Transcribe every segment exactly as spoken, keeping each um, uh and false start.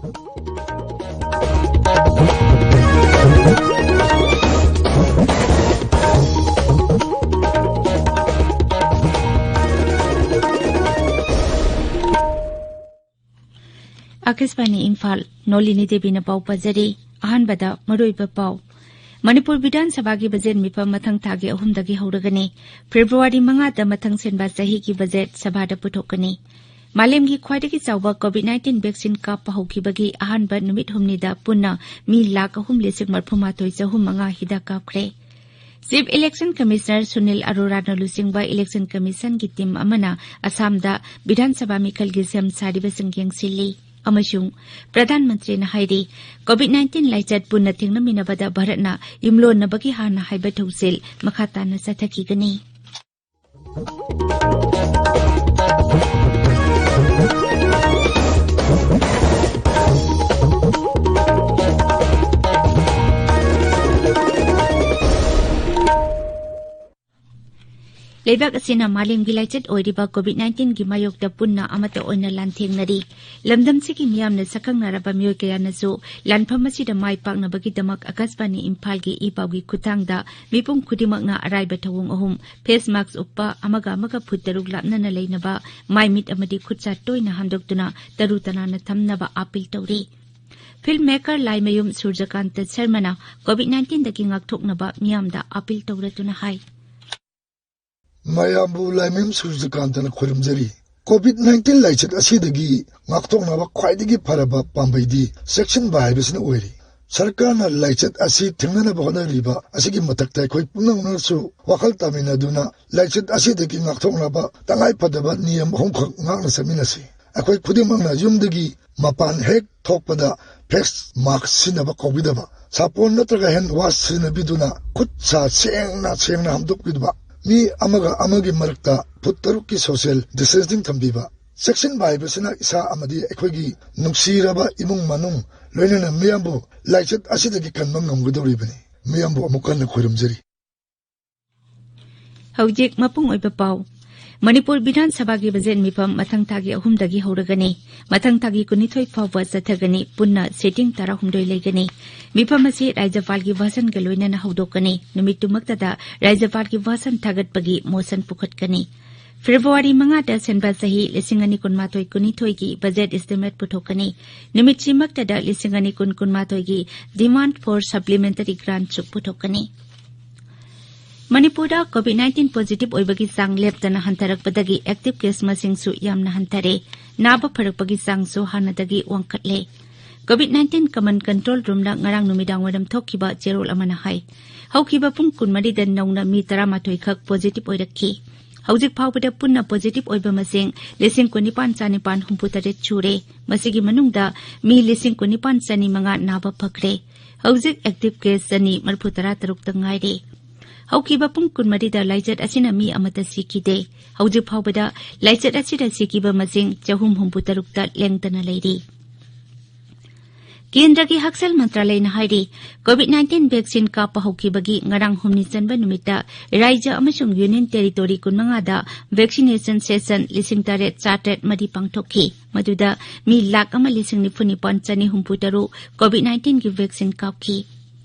ꯑꯥꯀꯥꯁꯕꯥꯅꯤ ꯏꯝꯐꯥꯜ, ꯅꯣꯂꯤꯅꯤ ꯗꯦꯕꯤꯅ ꯄꯥꯎ ꯄꯥꯖꯔꯤ꯫ ꯑꯍꯥꯟꯕꯗ ꯃꯔꯨꯑꯣꯏꯕ ꯄꯥꯎ꯫ ꯃꯅꯤꯄꯨꯔ ꯕꯤꯙꯥꯟ ꯁꯚꯥꯒꯤ ꯕꯖꯦꯠ ꯃꯤꯐꯝ ꯃꯊꯪ ꯊꯥꯒꯤ ꯑꯍꯨꯝꯗꯒꯤ ꯍꯧꯔꯒꯅꯤ꯫ ꯐꯦꯕ꯭ꯔꯨꯋꯥꯔꯤ ꯃꯉꯥꯗ ꯃꯊꯪ ꯁꯤꯟꯕ ꯆꯍꯤꯒꯤ ꯕꯖꯦꯠ ꯁꯚꯥꯗ ꯄꯨꯊꯣꯛꯀꯅꯤ꯫ ꯃꯥꯂꯦꯝꯒꯤ ꯈ꯭ꯋꯥꯏꯗꯒꯤ ꯆꯥꯎꯕ COVID nineteen vaccine ꯀꯥꯞꯄ ꯍꯧꯈꯤꯕꯒꯤ ꯑꯍꯥꯟꯕ ꯅꯨꯃꯤꯠ ꯍꯨꯝꯅꯤꯗ ꯄꯨꯟꯅ ꯃꯤ ꯂꯥꯈ ꯑꯍꯨꯝ ꯂꯤꯁꯤꯡ ꯃꯔꯤꯐꯨ ꯃꯥꯊꯣꯏ ꯆꯍꯨꯝ ꯃꯉꯥ ꯍꯤꯗꯥꯛ ꯀꯥꯞꯈ꯭ꯔꯦ꯫ Chief Election Commissioner ꯁꯨꯅꯤꯜ ꯑꯔꯣꯔꯥꯅ ꯂꯨꯆꯤꯡꯕ Election Commissionꯒꯤ team ꯑꯃꯅ ꯑꯁꯥꯝꯗ ꯕꯤꯙꯥꯟ ꯁꯚꯥ ꯃꯤꯈꯜꯒꯤ ꯁꯦꯝ ꯁꯥꯔꯤꯕꯁꯤꯡ ꯌꯦꯡꯁꯤꯜꯂꯤ꯫ ꯑꯃꯁꯨꯡ ꯄ꯭ꯔꯙꯥꯟ ꯃꯟꯇ꯭ꯔꯤꯅ ꯍꯥꯏꯔꯤ, COVID nineteen ꯂꯥꯏꯆꯠ ꯄꯨꯟꯅ ꯊꯦꯡꯅꯃꯤꯟꯅꯕꯗ ꯚꯥꯔꯠꯅ ꯌꯨꯝꯂꯣꯟꯅꯕꯒꯤ ꯍꯥꯟꯅ ꯍꯥꯏꯕ ꯊꯧꯁꯤꯜ ꯃꯈꯥ ꯇꯥꯅ ꯆꯠꯊꯈꯤꯒꯅꯤ꯫ ꯂꯩꯕꯥꯛ ꯑꯁꯤꯅ ꯃꯥꯂꯦꯝꯒꯤ ꯂꯥꯏꯆꯠ ꯑꯣꯏꯔꯤꯕ COVID nineteenꯒꯤ ꯃꯥꯌꯣꯛꯇ ꯄꯨꯟꯅ ꯑꯃꯠꯇ ꯑꯣꯏꯅ ꯂꯥꯟꯊꯦꯡꯅꯔꯤ꯫ ꯂꯝꯗꯝꯁꯤꯒꯤ ꯃꯤꯌꯥꯝꯅ ꯁꯛꯈꯪꯅꯔꯕ ꯃꯤꯑꯣꯏ ꯀꯌꯥꯅꯁꯨ ꯂꯥꯟꯐꯝ ꯑꯁꯤꯗ ꯃꯥꯏ ꯄꯥꯛꯅꯕꯒꯤꯗꯃꯛ ꯑꯀꯥꯁꯕꯥꯅꯤ ꯏꯝꯐꯥꯜꯒꯤ ꯏ ꯄꯥꯎꯒꯤ ꯈꯨꯠꯊꯥꯡꯗ ꯃꯤꯄꯨꯝ ꯈꯨꯗꯤꯡꯃꯛꯅ ꯑꯔꯥꯏꯕ ꯊꯧꯑꯣꯡ ꯑꯍꯨꯝ, face mask ꯎꯞꯄ, ꯑꯃꯒ ꯑꯃꯒ ꯐꯨꯠ ꯇꯔꯨꯛ ꯂꯥꯞꯅꯅ ꯂꯩꯅꯕ, ꯃꯥꯏ ꯃꯤꯠ ꯑꯃꯗꯤ ꯈꯨꯠꯁꯥ ꯇꯣꯏꯅ ꯍꯥꯝꯗꯣꯛꯇꯨꯅ ꯇꯔꯨ ꯇꯅꯥꯟꯅ ꯊꯝꯅꯕ ꯑꯥꯄꯤꯜ ꯇꯧꯔꯤ꯫ Filmmaker ꯂꯥꯏꯃꯌꯨꯝ ꯁꯨꯔꯖꯀꯥꯟꯇ ꯁꯔꯃꯅ COVID nineteenꯗꯒꯤ ꯉꯥꯛꯊꯣꯛꯅꯕ ꯃꯤꯌꯥꯝꯗ ꯑꯥꯄꯤꯜ ꯇꯧꯔꯗꯨꯅ ꯍꯥꯏ꯫ ꯃꯌꯥꯝꯕꯨ ꯂꯥꯏꯃꯌꯨꯝ ꯁꯨꯔꯖꯀꯥꯟꯇꯅ ꯈꯣꯏꯔꯝꯖꯔꯤ꯫ COVID nineteen ꯂꯥꯏꯆꯠ ꯑꯁꯤꯗꯒꯤ ꯉꯥꯛꯊꯣꯛꯅꯕ ꯈ꯭ꯋꯥꯏꯗꯒꯤ ꯐꯔꯕ ꯄꯥꯝꯕꯩꯗꯤ ꯆꯦꯛꯁꯤꯟꯕ ꯍꯥꯏꯕꯁꯤꯅ ꯑꯣꯏꯔꯤ꯫ ꯁꯔꯀꯥꯔꯅ ꯂꯥꯏꯆꯠ ꯑꯁꯤ ꯊꯤꯡꯅꯅꯕ ꯍꯣꯠꯅꯔꯤꯕ ꯑꯁꯤꯒꯤ ꯃꯊꯛꯇ ꯑꯩꯈꯣꯏ ꯄꯨꯝꯅꯃꯛꯅꯁꯨ ꯋꯥꯈꯜ ꯇꯥꯃꯤꯟꯅꯗꯨꯅ ꯂꯥꯏꯆꯠ ꯑꯁꯤꯗꯒꯤ ꯉꯥꯛꯊꯣꯛꯅꯕ ꯇꯉꯥꯏꯐꯗꯕ ꯅꯤꯌꯝ ꯑꯍꯨꯝꯈꯛ ꯉꯥꯛꯅ ꯆꯠꯃꯤꯟꯅꯁꯤ꯫ ꯑꯩꯈꯣꯏ ꯈꯨꯗꯤꯡꯃꯛꯅ ꯌꯨꯝꯗꯒꯤ ꯃꯄꯥꯟ ꯍꯦꯛ ꯊꯣꯛꯄꯗ face mask ꯁꯤꯖꯤꯟꯅꯕ ꯀꯥꯎꯕꯤꯗꯕ, ꯁꯥꯄꯣꯟ ꯅꯠꯇ꯭ꯔꯒ hand wash ꯁꯤꯖꯤꯟꯅꯕꯤꯗꯨꯅ ꯈꯨꯠ ꯁꯥ ꯁꯦꯡꯅ ꯁꯦꯡꯅ ꯍꯥꯝꯗꯣꯛꯄꯤꯗꯕ, ꯃꯤ ꯑꯃꯒ ꯑꯃꯒꯤ ꯃꯔꯛꯇ ꯐꯨꯠ ꯇꯔꯨꯛꯀꯤ social distancing ꯊꯝꯕꯤꯕ, ꯆꯦꯛꯁꯤꯟꯕ ꯍꯥꯏꯕꯁꯤꯅ ꯏꯁꯥ ꯑꯃꯗꯤ ꯑꯩꯈꯣꯏꯒꯤ ꯅꯨꯡꯁꯤꯔꯕ ꯏꯃꯨꯡ ꯃꯅꯨꯡ, ꯂꯣꯏꯅꯅ ꯃꯤꯌꯥꯝꯕꯨ ꯂꯥꯏꯆꯠ ꯑꯁꯤꯗꯒꯤ ꯀꯟꯕ ꯉꯝꯒꯗꯧꯔꯤꯕꯅꯤ꯫ ꯃꯤꯌꯥꯝꯕꯨ ꯑꯃꯨꯛ ꯍꯟꯅ ꯈꯣꯏꯔꯝꯖꯔꯤ꯫ ꯍꯧꯖꯤꯛ ꯃꯄꯨꯡ ꯑꯣꯏꯕ ꯄꯥꯎ꯫ ꯃꯅꯤꯄꯨꯔ ꯕꯤꯙꯥꯟ ꯁꯚꯥꯒꯤ ꯕꯖꯦꯠ ꯃꯤꯐꯝ ꯃꯊꯪ ꯊꯥꯒꯤ ꯑꯍꯨꯝꯗꯒꯤ ꯍꯧꯔꯒꯅꯤ꯫ ꯃꯊꯪ ꯊꯥꯒꯤ ꯀꯨꯟꯅꯤꯊꯣꯏ ꯐꯥꯎꯕ ꯆꯠꯊꯒꯅꯤ꯫ ꯄꯨꯟꯅ ꯁꯤꯇꯤꯡ ꯇꯔꯥꯍꯨꯝꯗꯣꯏ ꯂꯩꯒꯅꯤ꯫ ꯃꯤꯐꯝ ꯑꯁꯤ ꯔꯥꯖ꯭ꯌꯄꯥꯜꯒꯤ ꯚꯥꯁꯟꯒ ꯂꯣꯏꯅꯅ ꯍꯧꯗꯣꯛꯀꯅꯤ꯫ ꯅꯨꯃꯤꯠꯇꯨꯃꯛꯇꯗ ꯔꯥꯖ꯭ꯌꯄꯥꯜꯒꯤ ꯚꯥꯁꯟ ꯊꯥꯒꯠꯄꯒꯤ ꯃꯣꯁꯟ ꯄꯨꯈꯠꯀꯅꯤ꯫ ꯐꯦꯕ꯭ꯔꯨꯋꯥꯔꯤ ꯃꯉꯥꯗ ꯁꯦꯟꯕ ꯆꯍꯤ ꯂꯤꯁꯤꯡ ꯑꯅꯤ ꯀꯨꯟꯃꯥꯊꯣꯏ ꯀꯨꯟꯅꯤꯊꯣꯏꯒꯤ ꯕꯖꯦꯠ ꯏꯁꯇꯤꯃꯦꯠ ꯄꯨꯊꯣꯛꯀꯅꯤ꯫ ꯅꯨꯃꯤꯠꯁꯤꯃꯛꯇꯗ ꯂꯤꯁꯤꯡ ꯑꯅꯤ ꯀꯨꯟ ꯀꯨꯟꯃꯥꯊꯣꯏꯒꯤ demand for supplementary grantꯁꯨ ꯄꯨꯊꯣꯛꯀꯅꯤ꯫ ꯃꯅꯤꯄꯨꯔꯗ COVID nineteen positive ꯑꯣꯏꯕꯒꯤ ꯆꯥꯡ ꯂꯦꯞꯇꯅ ꯍꯟꯊꯔꯛꯄꯗꯒꯤ active case ꯃꯁꯤꯡꯁꯨ ꯌꯥꯝꯅ ꯍꯟꯊꯔꯦ꯫ ꯅꯥꯕ ꯐꯔꯛꯄꯒꯤ ꯆꯥꯡꯁꯨ ꯍꯥꯟꯅꯗꯒꯤ ꯋꯥꯡꯈꯠꯂꯦ꯫ COVID nineteen common control roomꯅ ꯉꯔꯥꯡ ꯅꯨꯃꯤꯗꯥꯡ ꯋꯥꯏꯔꯝ ꯊꯣꯛꯈꯤꯕ ꯆꯦꯔꯣꯜ ꯑꯃꯅ ꯍꯥꯏ, ꯍꯧꯈꯤꯕ ꯄꯨꯡ ꯀꯨꯟꯃꯔꯤꯗ ꯅꯧꯅ ꯃꯤ ꯇꯔꯥꯃꯥꯊꯣꯏ ꯈꯛ positive ꯑꯣꯏꯔꯛꯈꯤ꯫ ꯍꯧꯖꯤꯛ ꯐꯥꯎꯕꯗ ꯄꯨꯟꯅ positive ꯑꯣꯏꯕ ꯃꯁꯤꯡ ꯂꯤꯁꯤꯡ ꯀꯨꯟꯅꯤꯄꯥꯟ ꯆꯥꯅꯤꯄꯥꯟ ꯍꯨꯝꯐꯨꯇꯔꯦꯠ ꯁꯨꯔꯦ꯫ ꯃꯁꯤꯒꯤ ꯃꯅꯨꯡꯗ ꯃꯤ ꯂꯤꯁꯤꯡ ꯀꯨꯟꯅꯤꯄꯥꯟ ꯆꯅꯤ ꯃꯉꯥ ꯅꯥꯕ ꯐꯈ꯭ꯔꯦ꯫ ꯍꯧꯖꯤꯛ active case ꯆꯅꯤ ꯃꯔꯤꯐꯨ ꯇꯔꯥ ꯇꯔꯨꯛꯇ ꯉꯥꯏꯔꯦ꯫ ꯍꯧꯈꯤꯕ ꯄꯨꯡ ꯀꯨꯟꯃꯔꯤꯗ ꯂꯥꯏꯆꯠ ꯑꯁꯤꯅ ꯃꯤ ꯑꯃꯠꯇ ꯁꯤꯈꯤꯗꯦ꯫ ꯍꯧꯖꯤꯛ ꯐꯥꯎꯕꯗ ꯂꯥꯏꯆꯠ ꯑꯁꯤꯗ ꯁꯤꯈꯤꯕ ꯃꯁꯤꯡ ꯆꯍꯨꯝ ꯍꯨꯝꯐꯨ ꯇꯔꯨꯛꯇ ꯂꯦꯡꯗꯅ ꯂꯩꯔꯤ꯫ ꯀꯦꯟꯗ꯭ꯔꯒꯤ ꯍꯛꯁꯦꯜ ꯃꯟꯇ꯭ꯔꯥꯂꯌꯅ ꯍꯥꯏꯔꯤ, COVID nineteen vaccine ꯀꯥꯞꯄ ꯍꯧꯈꯤꯕꯒꯤ ꯉꯔꯥꯡ ꯍꯨꯝꯅꯤ ꯆꯟꯕ ꯅꯨꯃꯤꯠꯇ ꯔꯥꯖ꯭ꯌ ꯑꯃꯁꯨꯡ Union Territory ꯀꯨꯟꯃꯉꯥꯗ vaccination session ꯂꯤꯁꯤꯡ ꯇꯔꯦꯠ ꯆꯥꯇ꯭ꯔꯦꯠ ꯃꯔꯤ ꯄꯥꯡꯊꯣꯛꯈꯤ꯫ ꯃꯗꯨꯗ ꯃꯤ ꯂꯥꯈ ꯑꯃ ꯂꯤꯁꯤꯡ ꯅꯤꯐꯨ ꯅꯤꯄꯥꯟ ꯆꯅꯤ ꯍꯨꯝꯐꯨ ꯇꯔꯨꯛ COVID nineteenꯒꯤ vaccine ꯀꯥꯞꯈꯤ꯫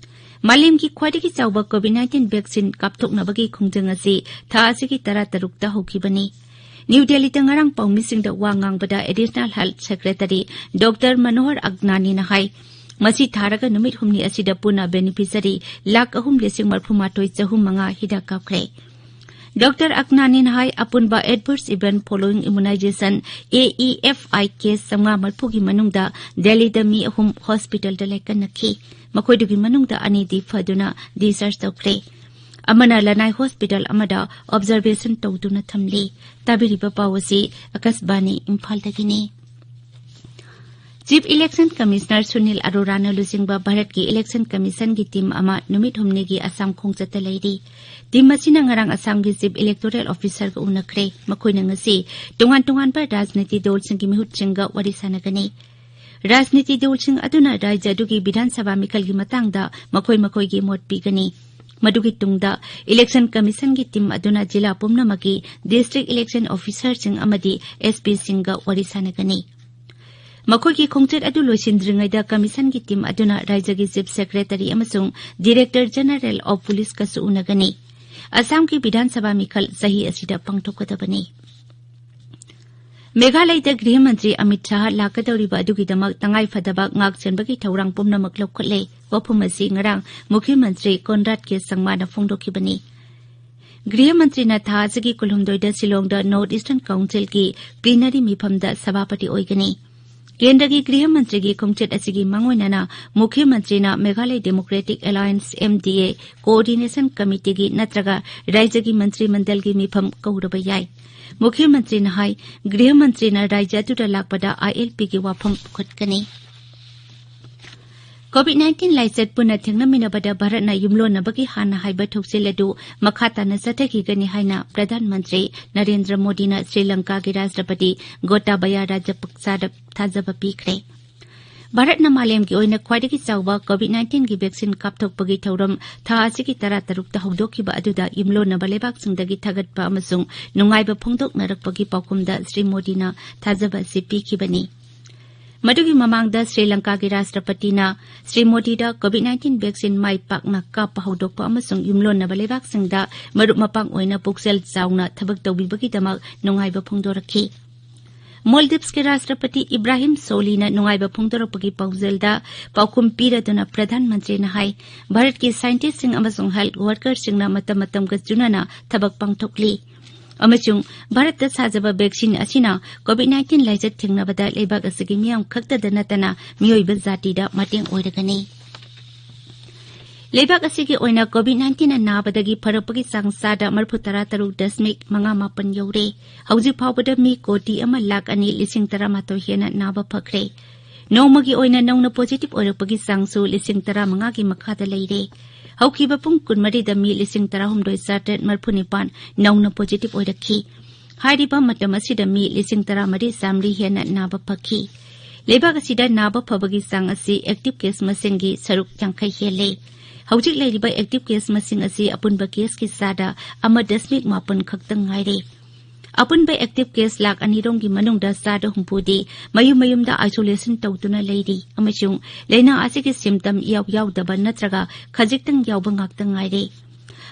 ꯃꯥꯂꯦꯝꯒꯤ ꯈ꯭ꯋꯥꯏꯗꯒꯤ ꯆꯥꯎꯕ COVID nineteen vaccine ꯀꯥꯞꯊꯣꯛꯅꯕꯒꯤ ꯈꯣꯡꯖꯪ ꯑꯁꯤ ꯊꯥ ꯑꯁꯤꯒꯤ ꯇꯔꯥ ꯇꯔꯨꯛꯇ ꯍꯧꯈꯤꯕꯅꯤ꯫ ꯅ꯭ꯌꯨ ꯗꯦꯜꯂꯤꯗ ꯉꯔꯥꯡ ꯄꯥꯎꯃꯤꯁꯤꯡꯗ ꯋꯥ ꯉꯥꯡꯕꯗ Additional Health Secretary Doctor ꯃꯅꯣꯍꯔ ꯑꯒꯅꯥꯅꯤꯅ ꯍꯥꯏ, ꯃꯁꯤ ꯊꯥꯔꯒ ꯅꯨꯃꯤꯠ ꯍꯨꯝꯅꯤ ꯑꯁꯤꯗ ꯄꯨꯟꯅ beneficiary ꯂꯥꯈ ꯑꯍꯨꯝ ꯂꯤꯁꯤꯡ ꯃꯔꯤꯐꯨ ꯃꯥꯊꯣꯏ ꯆꯍꯨꯝ ꯃꯉꯥ ꯍꯤꯗꯥꯛ ꯀꯥꯞꯈ꯭ꯔꯦ꯫ ꯗꯣꯛꯇꯔ ꯑꯒꯅꯥꯅꯤꯅ ꯍꯥꯏ, ꯑꯄꯨꯟꯕ adverse event following immunization, A E F I, case ꯆꯥꯝꯃꯉꯥ ꯃꯔꯤꯐꯨꯒꯤ ꯃꯅꯨꯡꯗ ꯗꯦꯜꯂꯤꯗ ꯃꯤ ꯑꯍꯨꯝ ꯍꯣꯁꯄꯤꯇꯥꯜꯗ ꯂꯥꯏꯀꯠꯅꯈꯤ꯫ ꯃꯈꯣꯏꯗꯨꯒꯤ ꯃꯅꯨꯡꯗ ꯑꯅꯤꯗꯤ ꯐꯗꯨꯅ discharge ꯇꯧꯈ꯭ꯔꯦ꯫ ꯑꯃꯅ ꯂꯅꯥꯏ ꯍꯣꯁꯄꯤꯇꯥꯜ ꯑꯃꯗ observation ꯇꯧꯗꯨꯅ ꯊꯝꯂꯤ꯫ ꯇꯥꯕꯤꯔꯤꯕ ꯄꯥꯎ ꯑꯁꯤ ꯑꯀꯥꯁꯕꯥꯅꯤ ꯏꯝꯐꯥꯜꯗꯒꯤꯅꯤ꯫ Chief Election Commissioner ꯁꯨꯅꯤꯜ ꯑꯔꯣꯔꯥꯅ ꯂꯨꯆꯤꯡꯕ ꯚꯥꯔꯠꯀꯤ Election Commissionꯒꯤ team ꯑꯃ ꯅꯨꯃꯤꯠ ꯍꯨꯝꯅꯤꯒꯤ ꯑꯁꯥꯝ ꯈꯣꯡꯆꯠꯇ ꯂꯩꯔꯤ꯫ Team ꯑꯁꯤꯅ ꯉꯔꯥꯡ ꯑꯁꯥꯝꯒꯤ Chief Electoral Officerꯒ ꯎꯅꯈ꯭ꯔꯦ꯫ ꯃꯈꯣꯏꯅ ꯉꯁꯤ ꯇꯣꯉꯥꯟ ꯇꯣꯉꯥꯟꯕ ꯔꯥꯖꯅꯤꯇꯤ ꯗꯜꯁꯤꯡꯒꯤ ꯃꯤꯍꯨꯠꯁꯤꯡꯒ ꯋꯥꯔꯤ ꯁꯥꯟꯅꯒꯅꯤ꯫ ꯔꯥꯖꯅꯤꯇꯤ ꯗꯜꯁꯤꯡ ꯑꯗꯨꯅ ꯔꯥꯖ꯭ꯌ ꯑꯗꯨꯒꯤ ꯕꯤꯙꯥꯟ ꯁꯚꯥ ꯃꯤꯈꯜꯒꯤ ꯃꯇꯥꯡꯗ ꯃꯈꯣꯏ ꯃꯈꯣꯏꯒꯤ ꯃꯣꯠ ꯄꯤꯒꯅꯤ꯫ ꯃꯗꯨꯒꯤ ꯇꯨꯡꯗ Election Commission ꯒꯤ team ꯑꯗꯨꯅ ꯖꯤꯂꯥ ꯄꯨꯝꯅꯃꯛꯀꯤ District Election Officer ꯁꯤꯡ ꯑꯃꯗꯤ S P ꯁꯤꯡꯒ ꯋꯥꯔꯤ ꯁꯥꯟꯅꯒꯅꯤ꯫ ꯃꯈꯣꯏꯒꯤ ꯈꯣꯡꯆꯠ ꯑꯗꯨ ꯂꯣꯏꯁꯤꯟꯗ꯭ꯔꯤꯉꯩꯗ Commission ꯒꯤ team ꯑꯗꯨꯅ ꯔꯥꯖ꯭ꯌꯒꯤ Chief Secretary ꯑꯃꯁꯨꯡ Director General of Police ꯀꯁꯨ ꯎꯅꯒꯅꯤ꯫ ꯑꯁꯥꯝꯒꯤ ꯕꯤꯙꯥꯟ ꯁꯚꯥ ꯃꯤꯈꯜ ꯆꯍꯤ ꯑꯁꯤꯗ ꯄꯥꯡꯊꯣꯛꯀꯗꯕꯅꯤ꯫ ꯃꯦꯘꯥꯂꯌꯗ ꯒ꯭ꯔꯤꯍ ꯃꯟꯇ꯭ꯔꯤ ꯑꯃꯤꯠ ꯁꯥꯍ ꯂꯥꯛꯀꯗꯧꯔꯤꯕ ꯑꯗꯨꯒꯤꯗꯃꯛ ꯇꯉꯥꯏ ꯐꯗꯕ ꯉꯥꯛ ꯁꯦꯟꯕꯒꯤ ꯊꯧꯔꯥꯡ ꯄꯨꯝꯅꯃꯛ ꯂꯧꯈꯠꯂꯦ꯫ ꯋꯥꯐꯝ ꯑꯁꯤ ꯉꯔꯥꯡ ꯃꯨꯈ꯭ꯌ ꯃꯟꯇ꯭ꯔꯤ ꯀꯣꯟꯔꯥꯗ ꯀꯦ ꯁꯪꯃꯥꯅ ꯐꯣꯡꯗꯣꯛꯈꯤꯕꯅꯤ꯫ ꯒ꯭ꯔꯤꯍ ꯃꯟꯇ꯭ꯔꯤꯅ ꯊꯥ ꯑꯁꯤꯒꯤ ꯀꯨꯟꯍꯨꯝꯗꯣꯏꯗ ꯁꯤꯂꯣꯡꯗ North Eastern Council ꯒꯤ plenary ꯃꯤꯐꯝꯗ ꯁꯚꯥꯄꯇꯤ ꯑꯣꯏꯒꯅꯤ꯫ ꯀꯦꯟꯗ꯭ꯔꯒꯤ ꯒ꯭ꯔꯤꯍ ꯃꯟꯇ꯭ꯔꯤꯒꯤ ꯈꯣꯡꯆꯠ ꯑꯁꯤꯒꯤ ꯃꯥꯡꯑꯣꯏꯅꯅ ꯃꯨꯈ꯭ꯌ ꯃꯟꯇ꯭ꯔꯤꯅ Meghalaya Democratic Alliance, M D A, Coordination Committee ꯒꯤ ꯅꯠꯇ꯭ꯔꯒ ꯔꯥꯖ꯭ꯌꯒꯤ ꯃꯟꯇ꯭ꯔꯤ ꯃꯟꯗꯜꯒꯤ ꯃꯤꯐꯝ ꯀꯧꯔꯨꯕ ꯌꯥꯏ꯫ ꯃꯨꯈ꯭ꯌ ꯃꯟꯇ꯭ꯔꯤꯅ ꯍꯥꯏ, ꯒ꯭ꯔꯤꯍ ꯃꯟꯇ꯭ꯔꯤꯅ ꯔꯥꯖ꯭ꯌ ꯑꯗꯨꯗ ꯂꯥꯛꯄꯗ I L P ꯒꯤ ꯋꯥꯐꯝ ꯄꯨꯈꯠꯀꯅꯤ꯫ COVID nineteen ꯂꯥꯏꯆꯠ ꯄꯨꯟꯅ ꯊꯦꯡꯅꯃꯤꯟꯅꯕꯗ ꯚꯥꯔꯠꯅ ꯌꯨꯝꯂꯣꯟꯅꯕꯒꯤ ꯍꯥꯟꯅ ꯍꯥꯏꯕ ꯊꯧꯁꯤꯜ ꯑꯗꯨ ꯃꯈꯥ ꯇꯥꯅ ꯆꯠꯊꯈꯤꯒꯅꯤ ꯍꯥꯏꯅ ꯄ꯭ꯔꯙꯥꯟ ꯃꯟꯇ꯭ꯔꯤ ꯅꯔꯦꯟꯗ꯭ꯔ ꯃꯣꯗꯤꯅ ꯁ꯭ꯔꯤ ꯂꯪꯀꯥꯒꯤ ꯔꯥꯁꯇ꯭ꯔꯄꯇꯤ ꯒꯣꯇꯥꯕꯌꯥ ꯔꯥꯖꯄꯛꯁꯥꯗ ꯊꯥꯖꯕ ꯄꯤꯈ꯭ꯔꯦ꯫ ꯚꯥꯔꯠꯅ ꯃꯥꯂꯦꯝꯒꯤ ꯑꯣꯏꯅ ꯈ꯭ꯋꯥꯏꯗꯒꯤ ꯆꯥꯎꯕ COVID nineteen ꯒꯤ vaccine ꯀꯥꯞꯊꯣꯛꯄꯒꯤ ꯊꯧꯔꯝ ꯊꯥ ꯑꯁꯤꯒꯤ ꯇꯔꯥꯇꯔꯨꯛꯇ ꯍꯧꯗꯣꯛꯈꯤꯕ ꯑꯗꯨꯗ ꯌꯨꯝꯂꯣꯟꯅꯕ ꯂꯩꯕꯥꯛꯁꯤꯡꯗꯒꯤ ꯊꯥꯒꯠꯄ ꯑꯃꯁꯨꯡ ꯅꯨꯡꯉꯥꯏꯕ ꯐꯣꯡꯗꯣꯛꯅꯔꯛꯄꯒꯤ ꯄꯥꯎꯈꯨꯝꯗ ꯁ꯭ꯔꯤ ꯃꯣꯗꯤꯅ ꯊꯥꯖꯕ ꯑꯁꯤ ꯄꯤꯈꯤꯕꯅꯤ꯫ ꯃꯗꯨꯒꯤ ꯃꯃꯥꯡꯗ Shri ꯂꯪꯀꯥꯒꯤ ꯔꯥꯁꯇ꯭ꯔꯄꯇꯤꯅ Shri ꯃꯣꯗꯤꯗ COVID nineteen vaccine ꯃꯥꯏ ꯄꯥꯛꯅ ꯀꯥꯞꯄ ꯍꯧꯗꯣꯛꯄ ꯑꯃꯁꯨꯡ ꯌꯨꯝꯂꯣꯟꯅꯕ ꯂꯩꯕꯥꯛꯁꯤꯡꯗ ꯃꯔꯨꯞ ꯃꯄꯥꯡ ꯑꯣꯏꯅ ꯄꯨꯛꯆꯦꯜ ꯆꯥꯎꯅ ꯊꯕꯛ ꯇꯧꯕꯤꯕꯒꯤꯗꯃꯛ ꯅꯨꯡꯉꯥꯏꯕ ꯐꯣꯡꯗꯣꯔꯛꯈꯤ꯫ ꯃꯣꯜꯗꯤꯚꯁꯀꯤ ꯔꯥꯁꯇ꯭ꯔꯄꯇꯤ ꯏꯕ꯭ꯔꯥꯍꯤꯝ ꯁꯣꯂꯤꯅ ꯅꯨꯡꯉꯥꯏꯕ ꯐꯣꯡꯗꯣꯔꯛꯄꯒꯤ ꯄꯥꯎꯖꯦꯜꯗ ꯄꯥꯎꯈꯨꯝ ꯄꯤꯔꯗꯨꯅ ꯄ꯭ꯔꯙꯥꯟ ꯃꯟꯇ꯭ꯔꯤꯅ ꯍꯥꯏ, ꯚꯥꯔꯠꯀꯤ scientist ꯁꯤꯡ ꯑꯃꯁꯨꯡ health worker ꯁꯤꯡꯅ ꯃꯇꯝ ꯃꯇꯝꯒ ꯆꯨꯅꯅ ꯊꯕꯛ ꯄꯥꯡꯊꯣꯛꯂꯤ ꯑꯃꯁꯨꯡ ꯚꯥꯔꯠꯇ ꯁꯥꯖꯕ vaccine ꯑꯁꯤꯅ COVID nineteen ꯂꯥꯏꯆꯠ ꯊꯦꯡꯅꯕꯗ ꯂꯩꯕꯥꯛ ꯑꯁꯤꯒꯤ ꯃꯤꯌꯥꯝ ꯈꯛꯇꯗ ꯅꯠꯇꯅ ꯃꯤꯑꯣꯏꯕ ꯖꯥꯇꯤꯗ ꯃꯇꯦꯡ ꯑꯣꯏꯔꯒꯅꯤ꯫ ꯂꯩꯕꯥꯛ ꯑꯁꯤꯒꯤ ꯑꯣꯏꯅ COVID nineteen ꯅ ꯅꯥꯕꯗꯒꯤ ꯐꯔꯛꯄꯒꯤ ꯆꯥꯡ ꯆꯥꯗ ꯃꯔꯤꯐꯨ ꯇꯔꯥ ꯇꯔꯨꯛ ꯗꯁꯃꯤꯛ ꯃꯉꯥ ꯃꯥꯄꯟ ꯌꯧꯔꯦ꯫ ꯍꯧꯖꯤꯛ ꯐꯥꯎꯕꯗ ꯃꯤ ꯀꯣꯇꯤ ꯑꯃ ꯂꯥꯈ ꯑꯅꯤ ꯂꯤꯁꯤꯡ ꯇꯔꯥꯃꯥꯊꯣꯏ ꯍꯦꯟꯅ ꯅꯥꯕ ꯐꯈ꯭ꯔꯦ꯫ ꯅꯣꯡꯃꯒꯤ ꯑꯣꯏꯅ ꯅꯧꯅ positive ꯑꯣꯏꯔꯛꯄꯒꯤ ꯆꯥꯡꯁꯨ ꯂꯤꯁꯤꯡ ꯇꯔꯥꯃꯉꯥꯒꯤ ꯃꯈꯥꯗ ꯂꯩꯔꯦ꯫ ꯍꯧꯈꯤꯕ ꯄꯨꯡ ꯀꯨꯟꯃꯔꯤꯗ ꯃꯤ ꯂꯤꯁꯤꯡ ꯇꯔꯥꯍꯨꯝꯗꯣꯏ ꯆꯥꯇ꯭ꯔꯦꯠ ꯃꯔꯤꯐꯨ ꯅꯤꯄꯥꯟ ꯅꯧꯅ positive ꯑꯣꯏꯔꯛꯈꯤ꯫ ꯍꯥꯏꯔꯤꯕ ꯃꯇꯝ ꯑꯁꯤꯗ ꯃꯤ ꯂꯤꯁꯤꯡ ꯇꯔꯥꯃꯔꯤ ꯆꯥꯃꯔꯤ ꯍꯦꯟꯅ ꯅꯥꯕ ꯐꯈꯤ꯫ ꯂꯩꯕꯥꯛ ꯑꯁꯤꯗ ꯅꯥꯕ ꯐꯕꯒꯤ ꯆꯥꯡ ꯑꯁꯤ active case ꯃꯁꯤꯡꯒꯤ ꯁꯔꯨꯛ ꯌꯥꯡꯈꯩ ꯍꯦꯜꯂꯦ꯫ ꯍꯧꯖꯤꯛ ꯂꯩꯔꯤꯕ ꯑꯦꯛꯇꯤꯚ ꯀꯦꯁ ꯃꯁꯤꯡ ꯑꯁꯤ ꯑꯄꯨꯟꯕ ꯀꯦꯁꯀꯤ ꯆꯥꯗ ꯑꯃ ꯗꯁꯃꯤꯛ ꯃꯥꯄꯟ ꯈꯛꯇꯪ ꯉꯥꯏꯔꯦ꯫ ꯑꯄꯨꯟꯕ ꯑꯦꯛꯇꯤꯚ ꯀꯦꯁ ꯂꯥꯈ ꯑꯅꯤꯔꯣꯝꯒꯤ ꯃꯅꯨꯡꯗ ꯆꯥꯗ ꯍꯨꯝꯐꯨꯗꯤ ꯃꯌꯨꯝ ꯃꯌꯨꯝꯗ ꯑꯥꯏꯁꯣꯂꯦꯁꯟ ꯇꯧꯗꯨꯅ ꯂꯩꯔꯤ ꯑꯃꯁꯨꯡ ꯂꯥꯏꯅꯥ ꯑꯁꯤꯒꯤ ꯁꯤꯝꯇꯝ ꯏꯌꯥꯎ ꯌꯥꯎꯗꯕ ꯅꯠꯇ꯭ꯔꯒ ꯈꯖꯤꯛꯇꯪ ꯌꯥꯎꯕ ꯉꯥꯛꯇ ꯉꯥꯏꯔꯦ꯫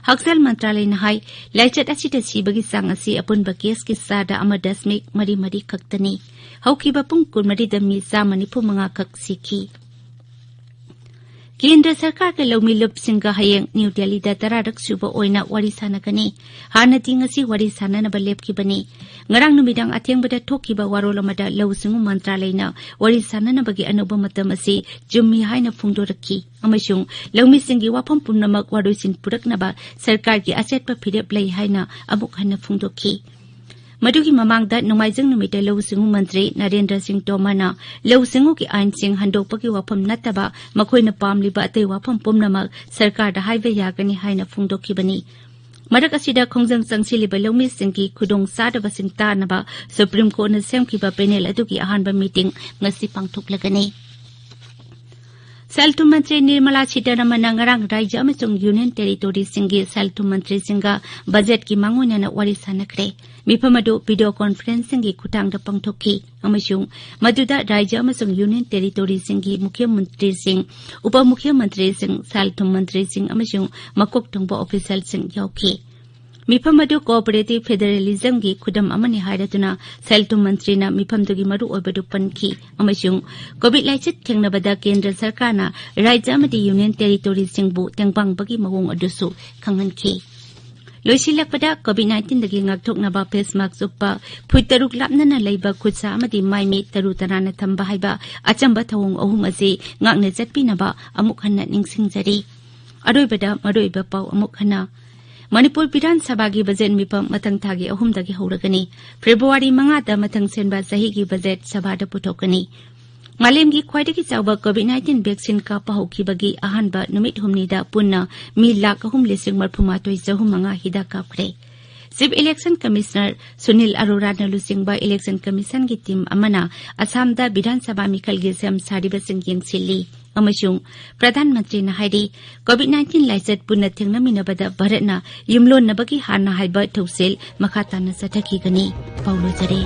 ꯍꯛꯁꯦꯜ ꯃꯟꯇ꯭ꯔꯥꯂꯌꯅ ꯍꯥꯏ, ꯂꯥꯏꯆꯠ ꯑꯁꯤꯗ ꯁꯤꯕꯒꯤ ꯆꯥꯡ ꯑꯁꯤ ꯑꯄꯨꯟꯕ ꯀꯦꯁꯀꯤ ꯆꯥꯗ ꯑꯃ ꯗꯁꯃꯤꯛ ꯃꯔꯤ ꯃꯔꯤ ꯈꯛꯇꯅꯤ꯫ ꯍꯧꯈꯤꯕ ꯄꯨꯡ ꯀꯨꯟꯃꯔꯤꯗ ꯃꯤ ꯆꯥꯝꯃ ꯅꯤꯐꯨ ꯃꯉꯥ ꯈꯛ ꯁꯤꯈꯤ꯫ ꯀꯦꯟꯗ꯭ꯔ ꯁꯔꯀꯥꯔꯒꯤ ꯂꯧꯃꯤ ꯂꯨꯞꯁꯤꯡꯒ ꯍꯌꯦꯡ ꯅ꯭ꯌꯨ ꯗꯦꯜꯂꯤꯗ ꯇꯔꯥꯔꯛ ꯁꯨꯕ ꯑꯣꯏꯅ ꯋꯥꯔꯤ ꯁꯥꯟꯅꯒꯅꯤ꯫ ꯍꯥꯟꯅꯗꯤ ꯉꯁꯤ ꯋꯥꯔꯤ ꯁꯥꯟꯅꯅꯕ ꯂꯦꯞꯈꯤꯕꯅꯤ꯫ ꯉꯔꯥꯡ ꯅꯨꯃꯤꯗꯥꯡ ꯑꯊꯦꯡꯕꯗ ꯊꯣꯛꯈꯤꯕ ꯋꯥꯔꯣꯜ ꯑꯃꯗ ꯂꯧꯎ ꯁꯤꯡꯎ ꯃꯟꯇ꯭ꯔꯥꯂꯌꯅ ꯋꯥꯔꯤ ꯁꯥꯟꯅꯅꯕꯒꯤ ꯑꯅꯧꯕ ꯃꯇꯝ ꯑꯁꯤ ꯆꯨꯝꯃꯤ ꯍꯥꯏꯅ ꯐꯣꯡꯗꯣꯔꯛꯈꯤ ꯑꯃꯁꯨꯡ ꯂꯧꯃꯤꯁꯤꯡꯒꯤ ꯋꯥꯐꯝ ꯄꯨꯝꯅꯃꯛ ꯋꯥꯔꯣꯏꯁꯤꯟ ꯄꯨꯔꯛꯅꯕ ꯁꯔꯀꯥꯔꯒꯤ ꯑꯆꯦꯠꯄ ꯐꯤꯔꯦꯞ ꯂꯩ ꯍꯥꯏꯅ ꯑꯃꯨꯛ ꯍꯟꯅ ꯐꯣꯡꯗꯣꯛꯈꯤ꯫ ꯃꯗꯨꯒꯤ ꯃꯃꯥꯡꯗ ꯅꯣꯡꯃꯥꯏꯖꯤꯡ ꯅꯨꯃꯤꯠꯇ ꯂꯧꯎ ꯁꯤꯡꯎ ꯃꯟꯇ꯭ꯔꯤ ꯅꯔꯦꯟꯗ꯭ꯔ ꯁꯤꯡ ꯇꯣꯃꯔꯅ ꯂꯧꯎ ꯁꯤꯡꯎꯒꯤ ꯑꯥꯏꯟꯁꯤꯡ ꯍꯟꯗꯣꯛꯄꯒꯤ ꯋꯥꯐꯝ ꯅꯠꯇꯕ ꯃꯈꯣꯏꯅ ꯄꯥꯝꯂꯤꯕ ꯑꯇꯩ ꯋꯥꯐꯝ ꯄꯨꯝꯅꯃꯛ ꯁꯔꯀꯥꯔꯗ ꯍꯥꯏꯕ ꯌꯥꯒꯅꯤ ꯍꯥꯏꯅ ꯐꯣꯡꯗꯣꯛꯈꯤꯕꯅꯤ꯫ ꯃꯔꯛ ꯑꯁꯤꯗ ꯈꯣꯡꯖꯪ ꯆꯪꯁꯤꯜꯂꯤꯕ ꯂꯧꯃꯤꯁꯤꯡꯒꯤ ꯈꯨꯗꯣꯡ ꯆꯥꯗꯕꯁꯤꯡ ꯇꯥꯅꯕ ꯁꯨꯄ꯭ꯔꯤꯝ ꯀꯣꯔꯠꯅ ꯁꯦꯝꯈꯤꯕ ꯄꯦꯅꯦꯜ ꯑꯗꯨꯒꯤ ꯑꯍꯥꯟꯕ ꯃꯤꯇꯤꯡ ꯉꯁꯤ ꯄꯥꯡꯊꯣꯛꯂꯒꯅꯤ꯫ ꯁꯦꯜ ꯊꯨꯝ ꯃꯟꯇ꯭ꯔꯤ ꯅꯤꯔꯃꯂꯥ ꯁꯤꯇꯥꯔꯥꯃꯟꯅ ꯉꯔꯥꯡ ꯔꯥꯖ꯭ꯌ ꯑꯃꯁꯨꯡ ꯌꯨꯅꯤꯌꯟ ꯇꯦꯔꯤꯇꯣꯔꯤꯁꯤꯡꯒꯤ ꯁꯦꯜ ꯊꯨꯝ ꯃꯟꯇ꯭ꯔꯤꯁꯤꯡꯒ ꯕꯖꯦꯠꯀꯤ ꯃꯥꯡꯑꯣꯏꯅꯅ ꯋꯥꯔꯤ ꯁꯥꯟꯅꯈ꯭ꯔꯦ꯫ ꯃꯤꯐꯝ ꯑꯗꯨ ꯚꯤꯗꯤꯑꯣ ꯀꯣꯟꯐꯔꯦꯟꯁꯤꯡꯒꯤ ꯈꯨꯠꯊꯥꯡꯗ ꯄꯥꯡꯊꯣꯛꯈꯤ ꯑꯃꯁꯨꯡ ꯃꯗꯨꯗ ꯔꯥꯖ꯭ꯌ ꯑꯃꯁꯨꯡ ꯌꯨꯅꯤꯌꯟ ꯇꯦꯔꯤꯇꯣꯔꯤꯁꯤꯡꯒꯤ ꯃꯨꯈ꯭ꯌ ꯃꯟꯇ꯭ꯔꯤꯁꯤꯡ, ꯎꯄ ꯃꯨꯈ꯭ꯌ ꯃꯟꯇ꯭ꯔꯤꯁꯤꯡ, ꯁꯦꯜ ꯊꯨꯝ ꯃꯟꯇ꯭ꯔꯤꯁꯤꯡ ꯑꯃꯁꯨꯡ ꯃꯀꯣꯛ ꯊꯣꯡꯕ ꯑꯣꯐꯤꯁꯤꯌꯦꯜꯁꯤꯡ ꯌꯥꯎꯈꯤ꯫ ꯃꯤꯐꯝ ꯑꯗꯨ ꯀꯣꯑꯣꯄꯔꯦꯇꯤꯚ ꯐꯦꯗꯔꯦꯂꯤꯖꯝꯒꯤ ꯈꯨꯗꯝ ꯑꯃꯅꯤ ꯍꯥꯏꯔꯗꯨꯅ ꯁꯦꯜ ꯊꯨꯝ ꯃꯟꯇ꯭ꯔꯤꯅ ꯃꯤꯐꯝꯗꯨꯒꯤ ꯃꯔꯨꯑꯣꯏꯕꯗꯨ ꯄꯟꯈꯤ ꯑꯃꯁꯨꯡ ꯀꯣꯚꯤꯗ ꯂꯥꯏꯆꯠ ꯊꯦꯡꯅꯕꯗ ꯀꯦꯟꯗ꯭ꯔ ꯁꯔꯀꯥꯔꯅ ꯔꯥꯖ꯭ꯌ ꯑꯃꯗꯤ ꯌꯨꯅꯤꯌꯟ ꯇꯦꯔꯤꯇꯣꯔꯤꯁꯤꯡꯕꯨ ꯇꯦꯡꯕꯥꯡꯕꯒꯤ ꯃꯑꯣꯡ ꯑꯗꯨꯁꯨ ꯈꯪꯍꯟꯈꯤ꯫ ꯂꯣꯏꯁꯤꯜꯂꯛꯄꯗ, ꯀꯣꯚꯤꯗ ꯅꯥꯏꯟꯇꯤꯟꯗꯒꯤ ꯉꯥꯛꯊꯣꯛꯅꯕ ꯐꯦꯁ ꯃꯥꯛꯁ ꯎꯞꯄ, ꯐꯨꯠ ꯇꯔꯨꯛ ꯂꯥꯞꯅꯅ ꯂꯩꯕ, ꯈꯨꯠꯁꯥ ꯑꯃꯗꯤ ꯃꯥꯏ ꯃꯤꯠ ꯇꯔꯨ ꯇꯅꯥꯟꯅ ꯊꯝꯕ ꯍꯥꯏꯕ ꯑꯆꯝꯕ ꯊꯧꯑꯣꯡ ꯑꯍꯨꯝ ꯑꯁꯤ ꯉꯥꯛꯅ ꯆꯠꯄꯤꯅꯕ ꯑꯃꯨꯛ ꯍꯟꯅ ꯅꯤꯡꯁꯤꯡꯖꯔꯤ꯫ ꯑꯔꯣꯏꯕꯗ ꯃꯔꯨꯑꯣꯏꯕ ꯄꯥꯎ ꯑꯃꯨꯛ ꯍꯟꯅ꯫ ꯃꯅꯤꯄꯨꯔ ꯕꯤꯙꯥꯟ ꯁꯚꯥꯒꯤ ꯕꯖꯦꯠ ꯃꯤꯐꯝ ꯃꯊꯪ ꯊꯥꯒꯤ ꯑꯍꯨꯝꯗꯒꯤ ꯍꯧꯔꯒꯅꯤ꯫ ꯐꯦꯕ꯭ꯔꯨꯋꯥꯔꯤ ꯃꯉꯥꯗ ꯃꯊꯪ ꯁꯦꯟꯕ ꯆꯍꯤꯒꯤ ꯕꯖꯦꯠ ꯁꯚꯥꯗ ꯄꯨꯊꯣꯛꯀꯅꯤ꯫ ꯃꯥꯂꯦꯝꯒꯤ ꯈ꯭ꯋꯥꯏꯗꯒꯤ ꯆꯥꯎꯕ ꯀꯣꯚꯤꯗ ꯅꯥꯏꯟꯇꯤꯟ ꯚꯦꯛꯁꯤꯟ ꯀꯥꯞꯄ ꯍꯧꯈꯤꯕꯒꯤ ꯑꯍꯥꯟꯕ ꯅꯨꯃꯤꯠ ꯍꯨꯝꯅꯤꯗ ꯄꯨꯟꯅ ꯃꯤ ꯂꯥꯈ ꯑꯍꯨꯝ ꯂꯤꯁꯤꯡ ꯃꯔꯤꯐꯨ ꯃꯥꯊꯣꯏ ꯆꯍꯨꯝ ꯃꯉꯥ ꯍꯤꯗꯥꯛ ꯀꯥꯞꯈ꯭ꯔꯦ꯫ ꯆꯤꯐ ꯏꯂꯦꯛꯁꯟ ꯀꯃꯤꯁꯅꯔ ꯁꯨꯅꯤꯜ ꯑꯔꯣꯔꯥꯅ ꯂꯨꯆꯤꯡꯕ ꯏꯂꯦꯛꯁꯟ ꯀꯃꯤꯁꯟꯒꯤ ꯇꯤꯝ ꯑꯃꯅ ꯑꯁꯥꯝꯗ ꯕꯤꯙꯥꯟ ꯁꯚꯥ ꯃꯤꯈꯜꯒꯤ ꯁꯦꯝ ꯁꯥꯔꯤꯕꯁꯤꯡ ꯌꯦꯡꯁꯤꯜꯂꯤ꯫ ꯑꯃꯁꯨꯡ ꯄ꯭ꯔꯙꯥꯟ ꯃꯟꯇ꯭ꯔꯤꯅ ꯍꯥꯏꯔꯤ, ꯀꯣꯚꯤꯗ ꯅꯥꯏꯟꯇꯤꯟ ꯂꯥꯏꯆꯠ ꯄꯨꯟꯅ ꯊꯦꯡꯅꯃꯤꯟꯅꯕꯗ ꯚꯥꯔꯠꯅ ꯌꯨꯝꯂꯣꯟꯅꯕꯒꯤ ꯍꯥꯟꯅ ꯍꯥꯏꯕ ꯊꯧꯁꯤꯜ ꯃꯈꯥ ꯇꯥꯅ ꯆꯠꯊꯈꯤꯒꯅꯤ꯫ ꯄꯥꯎ ꯂꯣꯏꯖꯔꯦ꯫